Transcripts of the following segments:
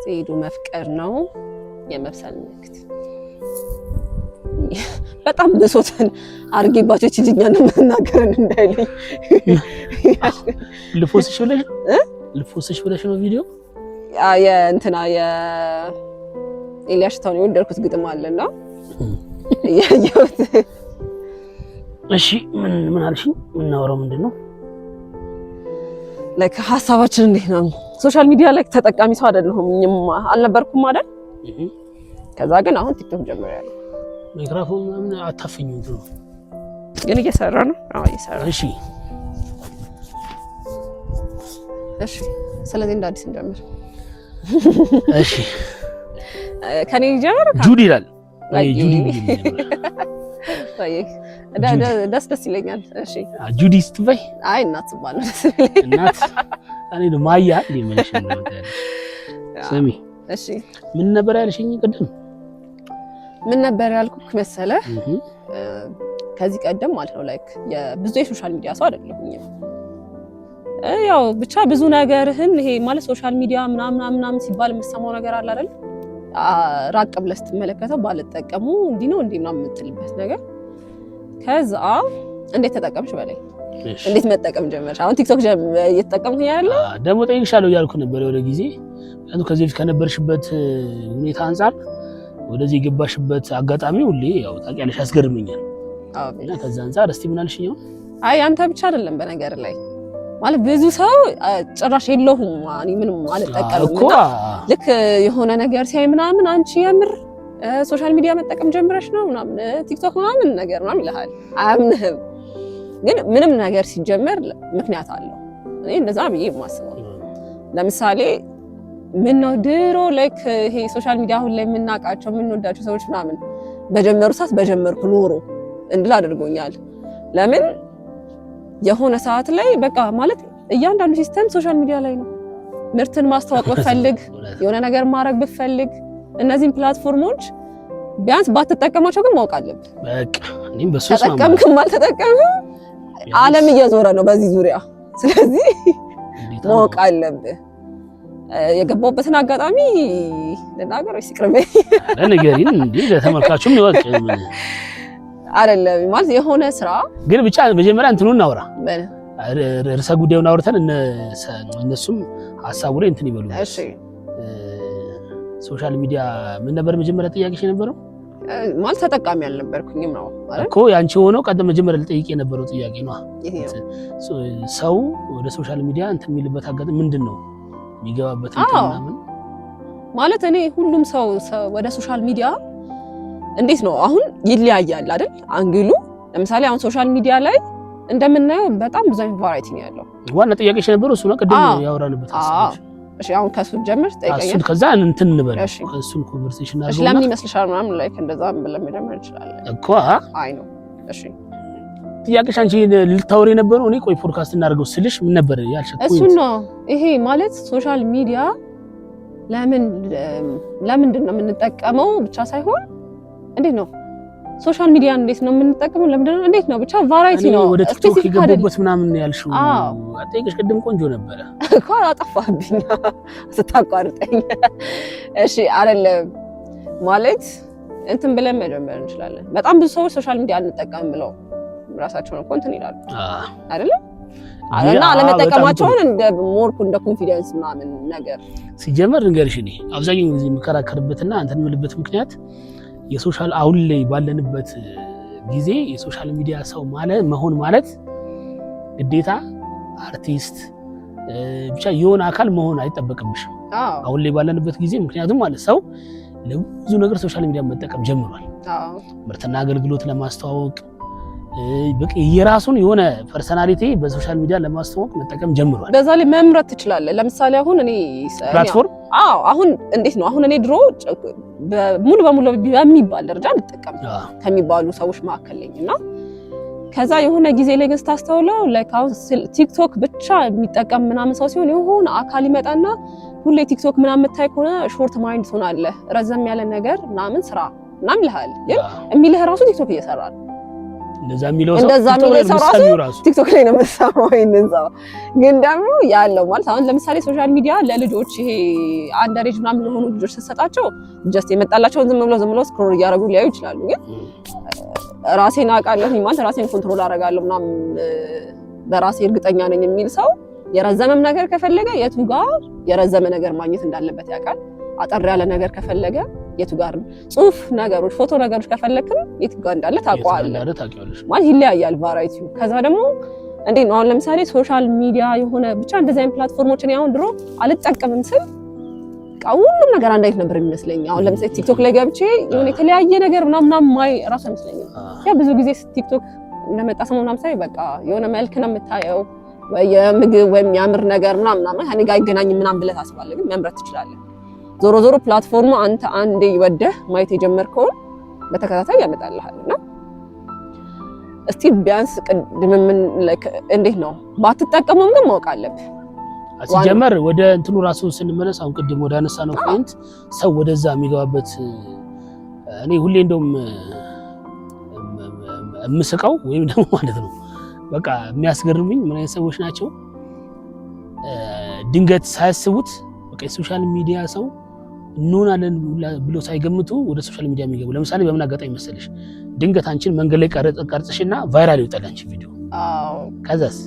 ሲሄዱ መፍቀር ነው የመብሰል ምልክት። በጣም ብሶትን አድርጌባቸው ችጅኛን መናገርን እንዳይለኝ። ልፎስሽ ብለሽ ልፎስሽ ብለሽ ነው ቪዲዮ። የእንትና የኤልያስ ሽታውን የወደድኩት ግጥም አለና እያየሁት። እሺ፣ ምን ምን አልሽኝ? የምናወራው ምንድን ነው? Like ሀሳባችን እንዴት ነው? Social media ላይ ተጠቃሚ ሰው አይደለሁም አልነበርኩም አይደል? ከዛ ግን አሁን ቲክቶክ ጀምሬያለሁ። ማይክሮፎን ምናምን አታፍኙ እንትኑ። ግን እየሰራ ነው። አዎ፣ እየሰራ ነው። እሺ። እሺ፣ ስለዚህ እንደ አዲስ እንጀምር። እሺ። ከኔ ጀምር። ጁድ ይላል። አይ። ጁዲ። ወይ ደስ ደስ ይለኛል። እሺ። ጁዲ ስትበይ። አይ፣ እናት ስባል ነው ደስ ይለኛል። እናት እኔ ደግሞ ማያ እንዴ መልሽ ነው። ስሚ። እሺ። ምን ነበር ያልሽኝ ቅድም? ምን ነበር ያልኩህ መሰለህ? ከዚህ ቀደም ማለት ነው like የብዙ የ social media ሰው አይደለሁኝም። ያው ብቻ ብዙ ነገርህን ይሄ ማለት social media ምናምን ምናምን ሲባል የምሰማው ነገር አለ አይደል? ራቅ ብለህ ስትመለከተው ባልጠቀሙ እንዲህ ነው እንዲህ ምናምን የምትልበት ነገር። ከዛ እንዴት ተጠቀምሽ በላይ እንዴት መጠቀም ጀመርሽ? አሁን ቲክቶክ እየተጠቀምኩኝ ያለ። ደግሞ ጠይቅሻለሁ እያልኩ ነበር የሆነ ጊዜ። ምክንያቱም ከዚህ በፊት ከነበርሽበት ሁኔታ አንጻር ወደዚህ የገባሽበት አጋጣሚ ሁሌ ያው ታውቂያለሽ ያስገርመኛል። እና ከዛ አንጻር እስቲ ምን አልሽኝ? አሁን? አይ፣ አንተ ብቻ አይደለም፣ በነገር ላይ ማለት ብዙ ሰው ጭራሽ የለሁም እኔ ምንም አልጠቀምም እኮ እና ልክ የሆነ ነገር ሲያይ ምናምን አንቺ የምር social media መጠቀም ጀምረሽ ነው ምናምን ቲክቶክ ምናምን ነገር ምናምን ይልሃል። አያምንህም። ግን ምንም ነገር ሲጀመር ምክንያት አለው። እኔ እንደዛ ብዬ የማስበው ለምሳሌ ምን ነው ድሮ like ይሄ social media አሁን ላይ የምናውቃቸው የምንወዳቸው ሰዎች ምናምን በጀመሩ ሰዓት በጀመርኩ ኖሮ እንድል አድርጎኛል። ለምን የሆነ ሰዓት ላይ በቃ ማለት እያንዳንዱ system social media ላይ ነው። ምርትን ማስተዋወቅ ብፈልግ፣ የሆነ ነገር ማድረግ ብፈልግ እነዚህን platform ኦች ቢያንስ ባትጠቀማቸው ግን ማወቅ አለብህ። በቃ እኔም በሱ እስማማለሁ። ተጠቀምክም አልተጠቀምክም ዓለም እየዞረ ነው በዚህ ዙሪያ። ስለዚህ እንዴት ማወቅ አለብህ። የገባሁበትን አጋጣሚ ልናገር ወይስ ይቅርብኝ? ኧረ ንገሪን እንዴ፣ ለተመልካቹም ይወቅ። አይደለም፣ ማለት የሆነ ስራ ግን ብቻ መጀመሪያ እንትኑን እናውራ። ምን? ርዕሰ ጉዳዩን አውርተን እነሱም ሀሳቡ ላይ እንትን ይበሉ። እሺ። Social media ምን ነበር መጀመሪያ ጥያቄሽ የነበረው? ማለት ተጠቃሚ አልነበርኩኝም ነው ማለት። እኮ ያንቺ ሆነው ቀደም መጀመሪያ ልጠይቅ የነበረው ጥያቄ ነው። የትኛው? ሰው ወደ social media እንትን የሚልበት አጋጣሚ ምንድን ነው የሚገባበት እንትን ምናምን? ማለት እኔ ሁሉም ሰው ወደ social media እንዴት ነው አሁን ይለያያል አይደል? Angle ኡ ለምሳሌ አሁን social media ላይ እንደምናየው በጣም ብዙ አይነት variety ነው ያለው። ዋና ጥያቄሽ የነበረው እሱ ነው። ቅድም ያወራንበት ሀሳቦች። እሺ፣ አሁን ከሱ ጀምር ጠይቀኛል። እሱን ከዛ እንትን እንበል እሱን conversation እሺ፣ ለምን ይመስልሻል ምናምን like እንደዛ ብለን መጀመር እንችላለን። እኮ። አይ ነው፣ እሺ። ጥያቄሽ አንቺ ልታወሪ የነበረው እኔ ቆይ ፖድካስት እናደርገው ስልሽ ምን ነበር ያልሽ? እሱን ነው። ይሄ ማለት social media ለምን ለምንድን ነው የምንጠቀመው ብቻ ሳይሆን እንዴት ነው social media እንዴት ነው የምንጠቀመው? ለምንድን ነው፣ እንዴት ነው፣ ብቻ variety እኔ ነው። ወደ ቲክቶክ Specific አይደለም። የገባሁበት ምናምን ያልሽው አጠይቅሽ ቅድም ቆንጆ ነበረ። እኮ አጠፋብኝ ስታቋርጠኝ። እሺ፣ አይደለም፣ ማለት እንትን ብለን መጀመር እንችላለን። በጣም ብዙ ሰዎች social media አንጠቀምም ብለው ራሳቸውን እኮ እንትን ይላሉ አይደለም? እና አለመጠቀማቸውን እንደ more እንደ confidence ምናምን ነገር። ሲጀመር ልንገርሽ፣ እኔ አብዛኛውን ጊዜ የምከራከርበትና እንትን የምልበት ምክንያት የ social አሁን ላይ ባለንበት ጊዜ የ social media ሰው ማለት መሆን ማለት ግዴታ አርቲስት ብቻ የሆነ አካል መሆን አይጠበቅብሽም። አሁን ላይ ባለንበት ጊዜ ምክንያቱም ማለት ሰው ለብዙ ነገር social media መጠቀም ጀምሯል። ምርትና አገልግሎት ለማስተዋወቅ በቃ የራሱን የሆነ personality በ social media ለማስተዋወቅ መጠቀም ጀምሯል። በዛ ላይ መምረጥ ትችላለህ። ለምሳሌ አሁን እኔ Platform። አዎ፣ አሁን እንዴት ነው፣ አሁን እኔ ድሮ ሙሉ በሙሉ በሚባል ደረጃ አልጠቀምም ከሚባሉ ሰዎች መካከል ነኝ። እና ከዛ የሆነ ጊዜ ላይ ግን ስታስተውለው like አሁን ቲክቶክ ብቻ የሚጠቀም ምናምን ሰው ሲሆን የሆነ አካል ይመጣና ሁሌ ቲክቶክ ምናምን የምታይ ከሆነ short mind ትሆናለህ፣ ረዘም ያለ ነገር ምናምን ስራ ምናምን ይልሃል። ግን የሚልህ ራሱ ቲክቶክ እየሰራ ነው። እንደዛ የሚለው ሰው ራሱ ቲክቶክ ላይ ነው የምትሰማው። ይሄንን ሰው ግን ደግሞ ያለው ማለት አሁን ለምሳሌ social media ለልጆች ይሄ underage ምናምን ለሆኑ ልጆች ስትሰጣቸው just የመጣላቸውን ዝም ብሎ scroll እያደረጉ ሊያዩ ይችላሉ። ግን ራሴን አውቃለሁ ማለት ራሴን control አደርጋለሁ ምናምን በራሴ እርግጠኛ ነኝ የሚል ሰው የረዘመም ነገር ከፈለገ የቱ ጋር የረዘመ ነገር ማግኘት እንዳለበት ያውቃል። አጠር ያለ ነገር ከፈለገ የቱ ጋር ጽሁፍ ነገሮች፣ ፎቶ ነገሮች ከፈለክም የቱ ጋር እንዳለ ታውቀዋለህ። ማለት ይለያያል variety ው። ከዛ ደግሞ እንዴት ነው አሁን ለምሳሌ social media የሆነ ብቻ እንደዚህ አይነት platform ኦችን አሁን ድሮ አልጠቀምም ስል ሁሉም ነገር አንድ አይነት ነበር የሚመስለኝ። አሁን ለምሳሌ ቲክቶክ ላይ ገብቼ የሆነ የተለያየ ነገር ምናምን ምናምን ማይ ራሱ አይመስለኝም። ያ ብዙ ጊዜ ቲክቶክ እንደመጣ ሰሞን ምናምን ሳይ በቃ የሆነ መልክ ነው የምታየው ወይ የምግብ ወይም የሚያምር ነገር ምናምን ምናምን ከእኔ ጋር አይገናኝም ምናምን ብለህ ታስባለህ። ግን መምረጥ ትችላለህ። ዞሮ ዞሮ platform ኡ አንተ አንዴ ወደህ ማየት የጀመርከውን በተከታታይ ያመጣልሃል። እና እስቲ ቢያንስ ቅድም ምን እንዴት ነው ባትጠቀመውም ግን ማወቅ አለብህ። ሲጀመር ወደ እንትኑ ራሱ ስንመለስ አሁን ቅድም ወደ አነሳነው point ሰው ወደዛ የሚገባበት እኔ ሁሌ እንደውም የምስቀው ወይም ደግሞ ማለት ነው በቃ የሚያስገርሙኝ ምን አይነት ሰዎች ናቸው፣ ድንገት ሳያስቡት በቃ የ social media ሰው እንሆናለን ብሎ ሳይገምቱ ወደ social media የሚገቡ። ለምሳሌ በምን አጋጣሚ መሰለሽ፣ ድንገት አንቺን መንገድ ላይ ቀርጽሽና viral ይወጣል አንቺ ቪዲዮ። ከዛስ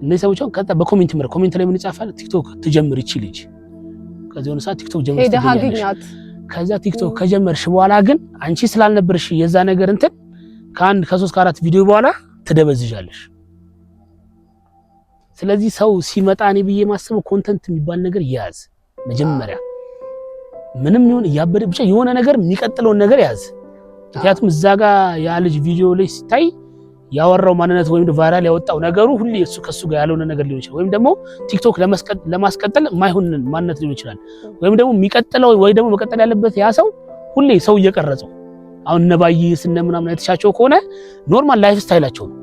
እነዚህ ሰዎች አሁን ከዛ በ comment ምረ comment ላይ ምን ይጻፋል? ቲክቶክ ትጀምር ይቺ ልጅ። ከዚህ የሆነ ሰዓት ቲክቶክ ጀምር ትገኛለሽ። ከዛ ቲክቶክ ከጀመርሽ በኋላ ግን አንቺ ስላልነበርሽ የዛ ነገር እንትን ከአንድ ከሶስት ከአራት ቪዲዮ በኋላ ትደበዝዣለሽ። ስለዚህ ሰው ሲመጣ እኔ ብዬ የማስበው content የሚባል ነገር ያዝ መጀመሪያ፣ ምንም ይሁን እያበደ ብቻ የሆነ ነገር የሚቀጥለውን ነገር ያዝ። ምክንያቱም እዛ ጋር ያ ልጅ ቪዲዮ ላይ ሲታይ ያወራው ማንነት ወይም viral ያወጣው ነገሩ ሁሌ እሱ ከሱ ጋር ያልሆነ ነገር ሊሆን ይችላል። ወይም ደግሞ ቲክቶክ ለማስቀጠል የማይሆን ማንነት ሊሆን ይችላል። ወይም ደግሞ የሚቀጥለው ወይ ደግሞ መቀጠል ያለበት ያ ሰው ሁሌ ሰው እየቀረጸው አሁን እነ ባይስ እነ ምናምን አይተሻቸው ከሆነ normal lifestyle ኣቸው ነው።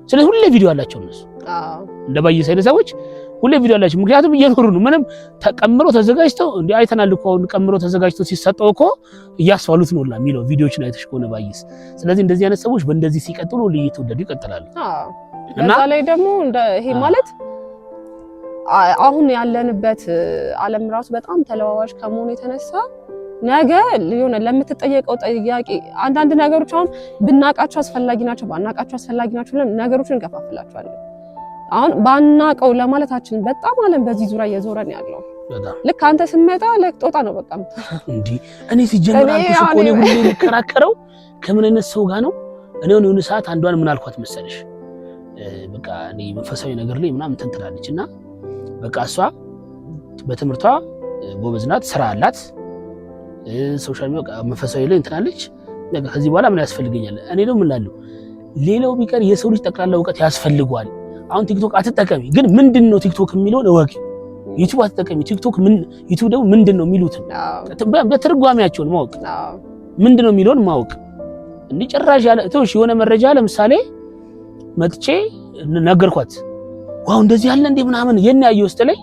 ስለዚህ ሁሌ ቪዲዮ አላቸው እነሱ እንደ ባይስ አይነት ሰዎች ሁሌ ቪዲዮ አላቸው። ምክንያቱም እየኖሩ ነው። ምንም ተቀምሮ ተዘጋጅተው እንዲ አይተናል እኮ አሁን ቀምሮ ተዘጋጅተው ሲሰጠው እኮ እያስዋሉት ነው የሚለው ቪዲዮዎችን አይተሽ ከሆነ ባይስ። ስለዚህ እንደዚህ አይነት ሰዎች በእንደዚህ ሲቀጥሉ ሁሌ እየተወደዱ ይቀጥላሉ። እና በዛ ላይ ደግሞ ይሄ ማለት አሁን ያለንበት ዓለም ራሱ በጣም ተለዋዋጭ ከመሆኑ የተነሳ ነገ የሆነ ለምትጠየቀው ጥያቄ አንዳንድ ነገሮች አሁን ብናቃቸው አስፈላጊ ናቸው፣ ባናቃቸው አስፈላጊ ናቸው ብለን ነገሮችን እንከፋፍላቸዋለን። አሁን ባናቀው ለማለታችን በጣም ዓለም በዚህ ዙሪያ እየዞረን ያለው ልክ አንተ ስመጣ ጦጣ ነው በቃ እንዲህ። እኔ ሲጀምር አልኩሽ እኮ እኔ ሁሌ የምከራከረው ከምን አይነት ሰው ጋር ነው? እኔ የሆነ ሰዓት አንዷን ምን አልኳት መሰለሽ፣ በቃ እኔ መንፈሳዊ ነገር ላይ ምናምን እንትን ትላለች እና በቃ እሷ በትምህርቷ ጎበዝ ናት፣ ስራ አላት፣ social media መንፈሳዊ ላይ እንትን አለች። በቃ ከዚህ በኋላ ምን ያስፈልገኛል? እኔ ደግሞ ምን እላለሁ፣ ሌላው ቢቀር የሰው ልጅ ጠቅላላ እውቀት ያስፈልገዋል። አሁን ቲክቶክ አትጠቀሚ፣ ግን ምንድን ነው ቲክቶክ የሚለውን እወቂ። ዩቲዩብ አትጠቀሚ፣ ቲክቶክ ምን ዩቲዩብ ደግሞ ምንድን ነው የሚሉትን በትርጓሜያቸውን ማወቅ፣ ምንድን ነው የሚለውን ማወቅ። እንዲህ ጭራሽ ያለ ተውሽ። የሆነ መረጃ ለምሳሌ መጥቼ ነገርኳት፣ wow እንደዚህ ያለ እንዴ ምናምን የኔ ያየው ውስጥ ላይ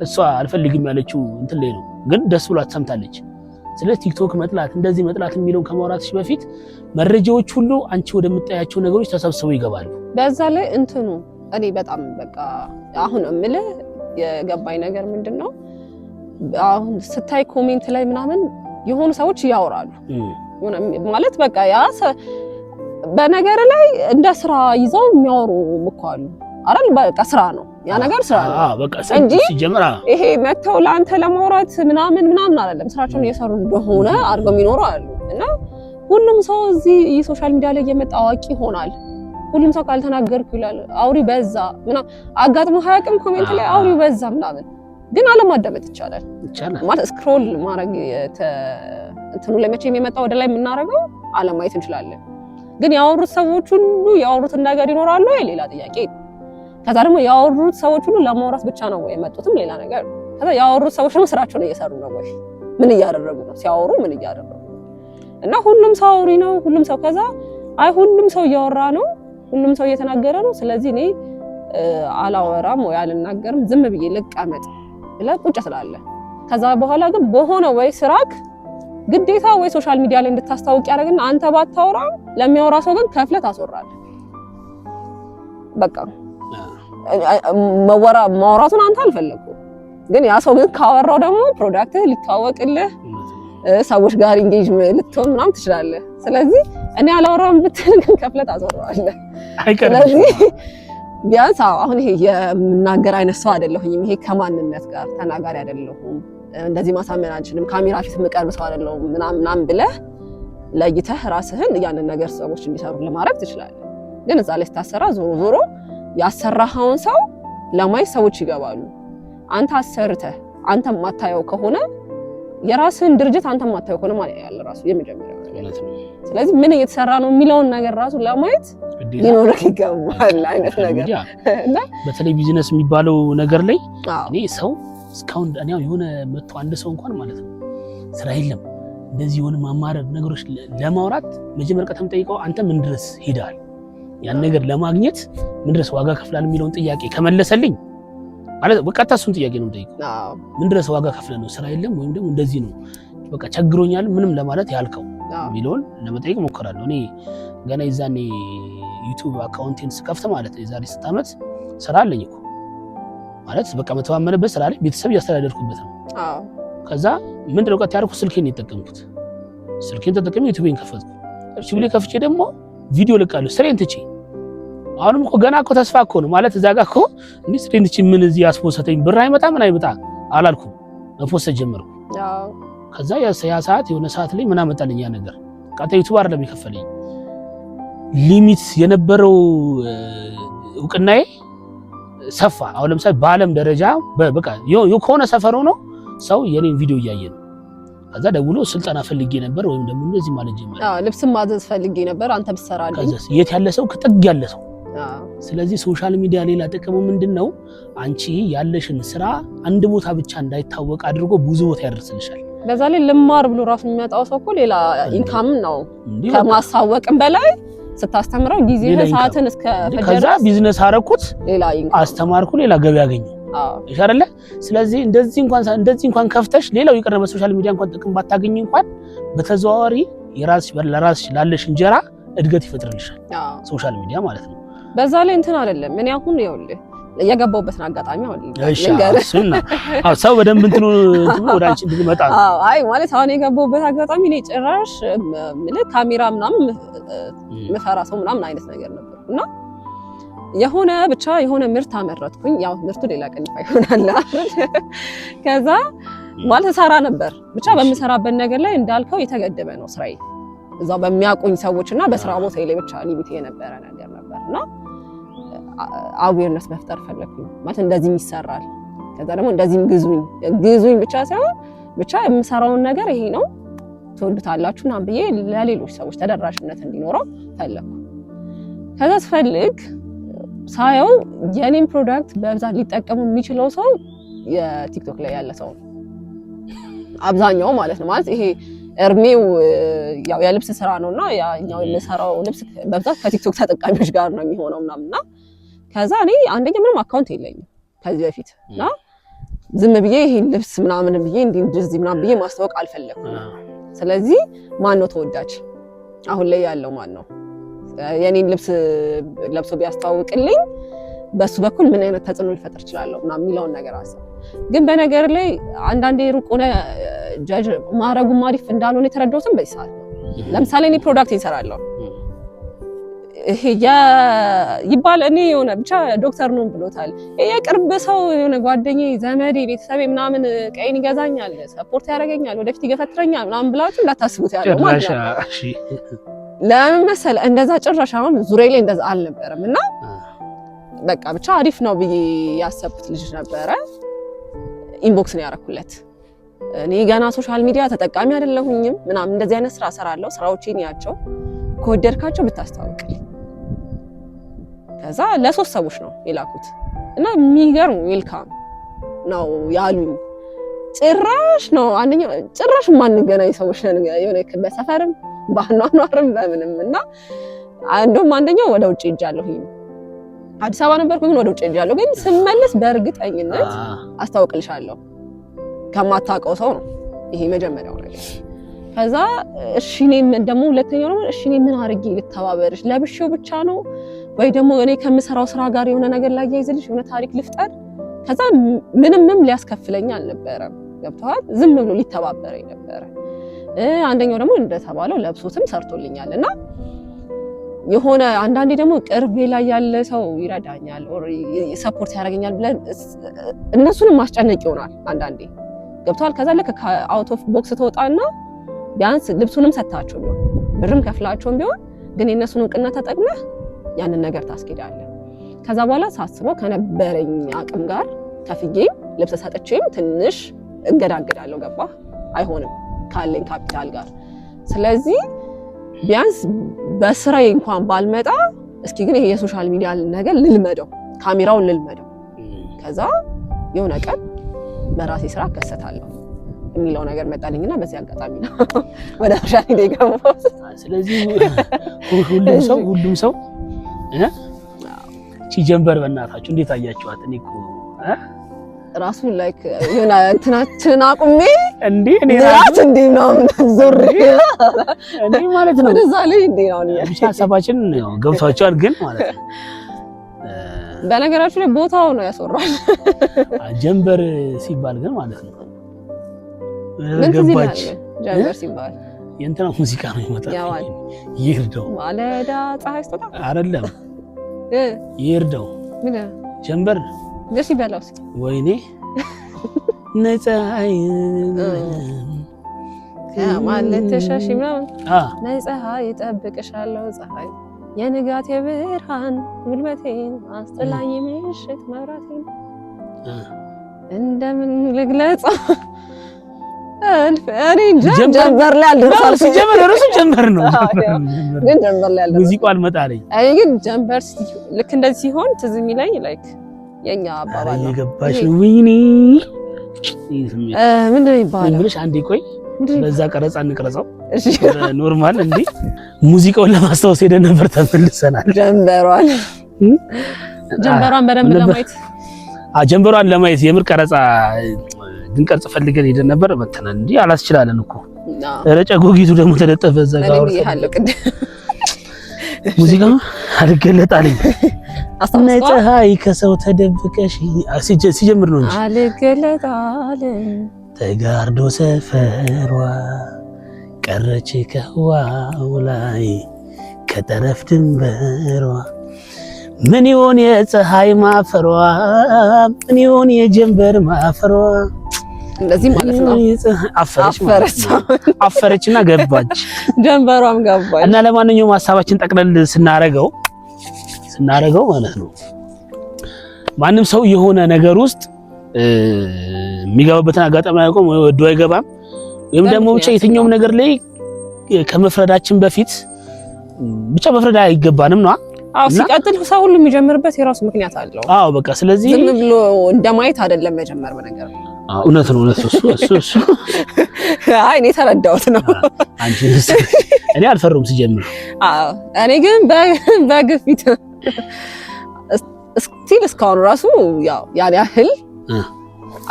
እሷ አልፈልግም ያለችው እንትን ላይ ነው፣ ግን ደስ ብሏት ሰምታለች። ስለዚህ ቲክቶክ መጥላት እንደዚህ መጥላት የሚለውን ከማውራትሽ በፊት መረጃዎች ሁሉ አንቺ ወደምታያቸው ነገሮች ተሰብስበው ይገባሉ። በዛ ላይ እንትኑ እኔ በጣም በቃ አሁን እምልህ የገባኝ ነገር ምንድን ነው፣ አሁን ስታይ comment ላይ ምናምን የሆኑ ሰዎች እያወራሉ ማለት በቃ ያ በነገር ላይ እንደ ስራ ይዘው የሚያወሩ እኮ አሉ አይደል? በቃ ስራ ነው ያ ነገር ስራ ነው በቃ እንጂ ይሄ መተው ለአንተ ለማውራት ምናምን ምናምን አይደለም። ስራቸውን እየሰሩ እንደሆነ አድርገው የሚኖሩ አሉ። እና ሁሉም ሰው እዚህ የ social media ላይ እየመጣ አዋቂ ይሆናል። ሁሉም ሰው ካልተናገርኩ ይላል። አውሪ በዛ ምናምን አጋጥሞ አያውቅም። comment ላይ አውሪ በዛ ምናምን፣ ግን አለማዳመጥ ይቻላል። ማለት scroll ማድረግ እንትኑ ላይ መቼም የመጣ ወደ ላይ የምናደርገው አለማየት እንችላለን። ግን ያወሩት ሰዎች ሁሉ ያወሩትን ነገር ይኖራሉ ወይ ሌላ ጥያቄ። ከዛ ደግሞ ያወሩት ሰዎች ሁሉ ለማውራት ብቻ ነው ወይ የመጡትም ሌላ ነገር። ከዛ ያወሩት ሰዎች ደግሞ ስራቸውን እየሰሩ ነው ወይ፣ ምን እያደረጉ ነው ሲያወሩ፣ ምን እያደረጉ ነው? እና ሁሉም ሰው አውሪ ነው ሁሉም ሰው። ከዛ አይ ሁሉም ሰው እያወራ ነው፣ ሁሉም ሰው እየተናገረ ነው፣ ስለዚህ እኔ አላወራም ወይ አልናገርም ዝም ብዬ ልቀመጥ ብለህ ቁጭ ትላለህ። ከዛ በኋላ ግን በሆነ ወይ ስራክ ግዴታ ወይ social media ላይ እንድታስታውቅ ያደርግና አንተ ባታወራም ለሚያወራ ሰው ግን ከፍለህ ታስወራለህ። በቃ ማውራቱን አንተ አልፈለኩም፣ ግን ያ ሰው ግን ካወራው ደግሞ product ህ ሊተዋወቅልህ ሰዎች ጋር engage ልትሆን ምናምን ትችላለህ። ስለዚህ እኔ አላወራም ብትል ግን ከፍለህ ታስወራዋለህ። ስለዚህ ቢያንስ አሁን ይሄ የምናገር አይነት ሰው አይደለሁኝም። ይሄ ከማንነት ጋር ተናጋሪ አይደለሁም። እንደዚህ ማሳመን አልችልም፣ ካሜራ ፊት የምቀርብ ሰው አይደለሁም ምናምን ምናምን ብለህ ለይተህ ራስህን ያንን ነገር ሰዎች እንዲሰሩ ለማድረግ ትችላለህ። ግን እዛ ላይ ስታሰራ ዞሮ ዞሮ ያሰራኸውን ሰው ለማየት ሰዎች ይገባሉ። አንተ አሰርተህ አንተ የማታየው ከሆነ የራስህን ድርጅት አንተ የማታየው ከሆነ ማለት ያለ ራሱ የመጀመሪያው ነገር። ስለዚህ ምን እየተሰራ ነው የሚለውን ነገር ራሱ ለማየት ሊኖርህ ይገባል አይነት ነገር። እና በተለይ ቢዝነስ የሚባለው ነገር ላይ እኔ ሰው እስካሁን እኔ የሆነ መጥቶ አንድ ሰው እንኳን ማለት ነው ስራ የለም እንደዚህ የሆነ ማማረር ነገሮች ለማውራት መጀመሪያ ቀተም ጠይቀው አንተ ምን ድረስ ሄደሃል፣ ያን ነገር ለማግኘት ምን ድረስ ዋጋ ከፍላል የሚለውን ጥያቄ ከመለሰልኝ ማለት በቀጥታ እሱን ጥያቄ ነው የምጠይቀው። ምን ድረስ ዋጋ ከፍለ ነው ስራ የለም ወይም ደግሞ እንደዚህ ነው በቃ ቸግሮኛል ምንም ለማለት ያልከው የሚለውን ለመጠየቅ እሞክራለሁ። እኔ ገና የዛኔ YouTube account ኤን ስከፍት ማለት ነው የዛሬ 6 ዓመት ስራ አለኝ እኮ ማለት በቃ መተማመንበት ስራ ላይ ቤተሰብ እያስተዳደርኩበት ነው። ከዛ ምንድነው ቀጥ ያደረኩት ስልኬን የተጠቀምኩት። ስልኬን ተጠቅሜ YouTube ኤን ከፈትኩ። YouTube ላይ ከፍቼ ደግሞ ቪዲዮ ልቃለሁ ስሬን ትቼ። አሁንም እኮ ገና እኮ ተስፋ እኮ ነው ማለት እዛ ጋር እኮ እንዴ ስሬን ትቼ ምን እዚህ ያስፖሰተኝ ብር አይመጣ ምን አይመጣ አላልኩም። መፖሰት ጀመርኩ። ከዛ ያ ሰዓት የሆነ ሰዓት ላይ ምን አመጣልኝ ያ ነገር ቀጥታ YouTube አይደለም የከፈለኝ limit የነበረው እውቅናዬ ሰፋ። አሁን ለምሳሌ በዓለም ደረጃ በቃ ከሆነ ሰፈር ሆኖ ሰው የኔን ቪዲዮ እያየ ነው። ከዛ ደውሎ ስልጠና ፈልጌ ነበር ወይም ደግሞ እንደዚህ ማለት ጀመረ። አዎ ልብስም ማዘዝ ፈልጌ ነበር አንተ ብትሰራልኝ። ከዛ የት ያለ ሰው ከጥግ ያለ ሰው። ስለዚህ social media ሌላ ጥቅሙ ምንድነው? አንቺ ያለሽን ስራ አንድ ቦታ ብቻ እንዳይታወቅ አድርጎ ብዙ ቦታ ያደርስልሻል። በዛ ላይ ልማር ብሎ ራሱ የሚመጣው ሰው እኮ ሌላ income ነው ከማሳወቅም በላይ ስታስተምረው ጊዜ ሰዓትን እስከ ከዛ ቢዝነስ አረኩት፣ ሌላ income አስተማርኩ፣ ሌላ ገቢ አገኘሁ። እሺ አይደለ? ስለዚህ እንደዚህ እንኳን ከፍተሽ ሌላው ይቅር በ social media እንኳን ጥቅም ባታገኝ እንኳን በተዘዋዋሪ የራስሽ ለራስሽ ላለሽ እንጀራ እድገት ይፈጥርልሻል። social media ማለት ነው። በዛ ላይ እንትን አይደለም። እኔ አሁን ይኸውልህ የገባሁበትን አጋጣሚ አሁን ልንገርህ። አዎ ሰው በደንብ እንትኑ ወደ አንቺ እንድንመጣ ነው። አዎ አይ ማለት አሁን የገባሁበት አጋጣሚ እኔ ጭራሽ ምልህ ካሜራ ምናምን ምፈራ ሰው ምናምን አይነት ነገር ነበር እና የሆነ ብቻ የሆነ ምርት አመረትኩኝ። ያው ምርቱ ሌላ ቀን ይፋ ይሆናል። ከዛ ማለት እሰራ ነበር ብቻ በምሰራበት ነገር ላይ እንዳልከው የተገደበ ነው ስራዬ። እዛው በሚያውቁኝ ሰዎች እና በስራ ቦታ ላይ ብቻ limit የነበረ ነገር ነበር እና awareness መፍጠር ፈለግኩኝ። ማለት እንደዚህም ይሰራል፣ ከዛ ደግሞ እንደዚህም ግዙኝ ግዙኝ ብቻ ሳይሆን ብቻ የምሰራውን ነገር ይሄ ነው ትወዱታላችሁ ምናምን ብዬ ለሌሎች ሰዎች ተደራሽነት እንዲኖረው ፈለግኩ። ከዛ ስፈልግ ሳየው የኔን product በብዛት ሊጠቀሙ የሚችለው ሰው የ TikTok ላይ ያለ ሰው ነው አብዛኛው ማለት ነው። ማለት ይሄ እርሜው ያው የልብስ ስራ ነውና ያኛው የምሰራው ልብስ በብዛት ከ TikTok ተጠቃሚዎች ጋር ነው የሚሆነው ምናምንና ከዛ እኔ አንደኛ ምንም account የለኝም ከዚህ በፊት እና ዝም ብዬ ይሄን ልብስ ምናምን ብዬ እንዲህ እንደዚህ ምናምን ብዬ ማስታወቅ አልፈለኩም። ስለዚህ ማን ነው ተወዳጅ አሁን ላይ ያለው ማን ነው የኔን ልብስ ለብሶ ቢያስተዋውቅልኝ በሱ በኩል ምን አይነት ተጽዕኖ ሊፈጥር እችላለሁ ምናምን የሚለውን ነገር አሰብኩ። ግን በነገር ላይ አንዳንዴ ሩቅ ሆነ ጃጅ ማድረጉም አሪፍ እንዳልሆነ የተረዳሁትም በዚህ ሰዓት ነው። ለምሳሌ እኔ product እሰራለሁ ይሄ ይባል እኔ የሆነ ብቻ ዶክተር ነው ብሎታል። የቅርብ ሰው የሆነ ጓደኛዬ፣ ዘመዴ፣ ቤተሰቤ ምናምን ቀይን ይገዛኛል፣ support ያደርገኛል፣ ወደፊት ይገፈትረኛል ምናምን ብላችሁ እንዳታስቡት ያለው ማለት ነው። ለምን መሰለህ እንደዛ ጭራሽ አሁን ዙሪያ ላይ እንደዛ አልነበረም እና በቃ ብቻ አሪፍ ነው ብዬ ያሰብኩት ልጅ ነበረ። inbox ነው ያደረኩለት። እኔ ገና social media ተጠቃሚ አይደለሁኝም ምናምን እንደዚህ አይነት ስራ እሰራለሁ፣ ስራዎቼን ያቸው ከወደድካቸው ብታስተዋውቅልኝ። ከዛ ለሶስት ሰዎች ነው የላኩት እና የሚገርም welcome ነው ያሉኝ። ጭራሽ ነው አንደኛው ጭራሽ የማንገናኝ ሰዎች ነን የሆነ በሰፈርም በአኗኗርም በምንም እና እንደውም አንደኛው ወደ ውጭ ሄጃለሁ። አዲስ አበባ ነበርኩ ግን ወደ ውጭ ሄጃለሁ። ግን ስመለስ በእርግጠኝነት አስታውቅልሻለሁ ከማታውቀው ሰው ነው። ይሄ መጀመሪያው ነገር። ከዛ እሺ እኔም ደግሞ ሁለተኛው ደግሞ እሺ እኔ ምን አድርጌ ልተባበርሽ? ለብሼው ብቻ ነው ወይ ደግሞ እኔ ከምሰራው ስራ ጋር የሆነ ነገር ላያይዝልሽ፣ የሆነ ታሪክ ልፍጠር? ከዛ ምንምም ሊያስከፍለኝ አልነበረም። ገብቶሃል? ዝም ብሎ ሊተባበረኝ ነበረ። አንደኛው ደግሞ እንደተባለው ለብሶትም ሰርቶልኛል። እና የሆነ አንዳንዴ ደግሞ ቅርቤ ላይ ያለ ሰው ይረዳኛል or support ያደርገኛል ብለን እነሱንም ማስጨነቅ ይሆናል አንዳንዴ። ገብቶሃል? ከዛ ልክ ከ out of box ትወጣና ቢያንስ ልብሱንም ሰጥታቸው ቢሆን፣ ብርም ከፍላቸውም ቢሆን ግን የእነሱን እውቅና ተጠቅመህ ያንን ነገር ታስኬዳለህ። ከዛ በኋላ ሳስበው ከነበረኝ አቅም ጋር ከፍዬም ልብስ ሰጥቼም ትንሽ እገዳግዳለሁ። ገባ? አይሆንም ካለኝ ካፒታል ጋር። ስለዚህ ቢያንስ በስራዬ እንኳን ባልመጣ እስኪ ግን ይሄ የ social media ነገር ልልመደው፣ ካሜራውን ልልመደው፣ ከዛ የሆነ ቀን በራሴ ስራ እከሰታለሁ የሚለው ነገር መጣልኝና በዚህ አጋጣሚ ነው ወደ social media የገባሁት። ስለዚህ ሁሉም ሰው እቺ ጀንበር በእናታችሁ እንዴት አያችኋት? እኔ እኮ ራሱ like የሆነ እንትናችንን አቁሜ እንዴ እኔ ራት እንዴ ምናምን ዞሬ እኔ ማለት ነው ወደዛ ላይ እንዴ ነው። ብቻ ሀሳባችን ያው ገብቷቸዋል፣ ግን ማለት ነው። በነገራችሁ ላይ ቦታው ነው ያስወራል። ጀንበር ሲባል ግን ማለት ነው ምን ትዝ ይልሃል? ጀንበር ሲባል የእንትና ሙዚቃ ነው ይመጣል። ይርደው ማለዳ ፀሐይ ስትወጣ አይደለም ይርደው ምን ጀንበር ደስ ይበላው እስኪ። ወይኔ ነፀሐይ ማለት ተሻሽ ምናምን ነይ ፀሐይ እጠብቅሻለሁ ፀሐይ የንጋት የብርሃን ጉልበቴን አስጥላኝ ምሽት መብራቴን እንደምን ልግለጸው? እኔ እንጃ። ጀንበር ላይ አልደረሳልኩም። ሲጀመር እራሱ ጀንበር ነው፣ ግን ጀንበር ላይ አልደረስኩም። ሙዚቃው አልመጣልኝ። እኔ ግን ጀንበር ልክ እንደዚህ ሲሆን ትዝ የሚለኝ like የኛ አባባል ነው። የገባሽ ወይኔ ምንድን ነው የሚባለው? ብለሽ አንዴ ቆይ፣ በዛ ቀረጻ እንቅረጸው። እሺ normal እንዴ ሙዚቃውን ለማስታወስ ሄደን ነበር፣ ተመልሰናል። ጀንበሯን በደንብ ለማየት ጀንበሯን ለማየት የምር ቀረጻ ድንቀርጽ ፈልገን ሄደን ነበር። መተናል እንጂ አላስችላለን እኮ ረጨ ጎጊቱ ደግሞ ተለጠፈ እዛ ጋር ሙዚቃ አልገለጣልኝ። ፀሐይ ከሰው ተደብቀሽ ሲጀምር ነው እንጂ አልገለጣልኝ። ተጋርዶ ሰፈሯ ቀረች ከህዋው ላይ ከጠረፍ ድንበሯ፣ ምን ይሆን የፀሐይ ማፈሯ፣ ምን ይሆን የጀንበር ማፈሯ? እንደዚህ ማለት ነው። አፈረች ማለት ነው። አፈረችና ገባች፣ ጀንበሯም ገባች። እና ለማንኛውም ሀሳባችን ጠቅለል ስናረገው ማለት ነው ማንም ሰው የሆነ ነገር ውስጥ የሚገባበትን አጋጣሚ አያውቅም ወይ ወዶ አይገባም፣ ወይም ደግሞ ብቻ የትኛውም ነገር ላይ ከመፍረዳችን በፊት ብቻ መፍረድ አይገባንም ነው። አዎ፣ ሲቀጥል ሰው ሁሉ የሚጀምርበት የራሱ ምክንያት አለው። አዎ በቃ ስለዚህ ዝም ብሎ እንደማየት አይደለም መጀመር በነገር እውነት ነው። እውነት እሱ እሱ እሱ አይ እኔ ተረዳሁት ነው። አንቺ እኔ አልፈሩም ሲጀምር። አዎ እኔ ግን በግፊት still እስካሁን ራሱ ያው ያን ያህል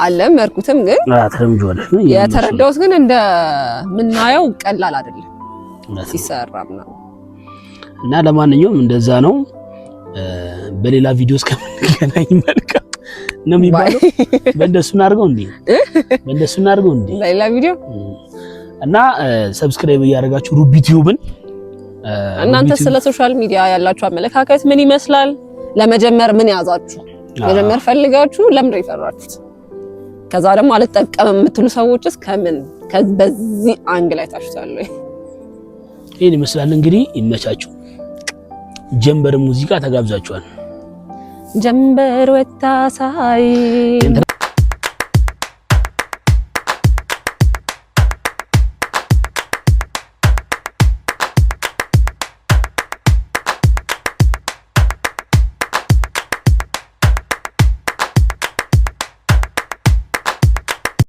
አልለመድኩትም፣ ግን የተረዳሁት ግን እንደምናየው ቀላል አይደለም ሲሰራ ምናምን። እና ለማንኛውም እንደዛ ነው። በሌላ ቪዲዮ እስከምንገናኝ መልካም ነው የሚባለው። በእንደሱ እናድርገው እንዴ? በእንደሱ እናድርገው እንዴ? በሌላ ቪዲዮ። እና subscribe እያደረጋችሁ ሩቢ ቲዩብን። እናንተ ስለ social media ያላችሁ አመለካከት ምን ይመስላል? ለመጀመር ምን ያዛችሁ? መጀመር ፈልጋችሁ ለምንድን ነው የፈራችሁት? ከዛ ደግሞ አልጠቀምም የምትሉ ሰዎችስ ከምን በዚህ angle አይታችሁታል ወይ? ይህን ይመስላል እንግዲህ። ይመቻችሁ። ጀንበር ሙዚቃ ተጋብዛችኋል። ጀንበር ወጣ ሳይ።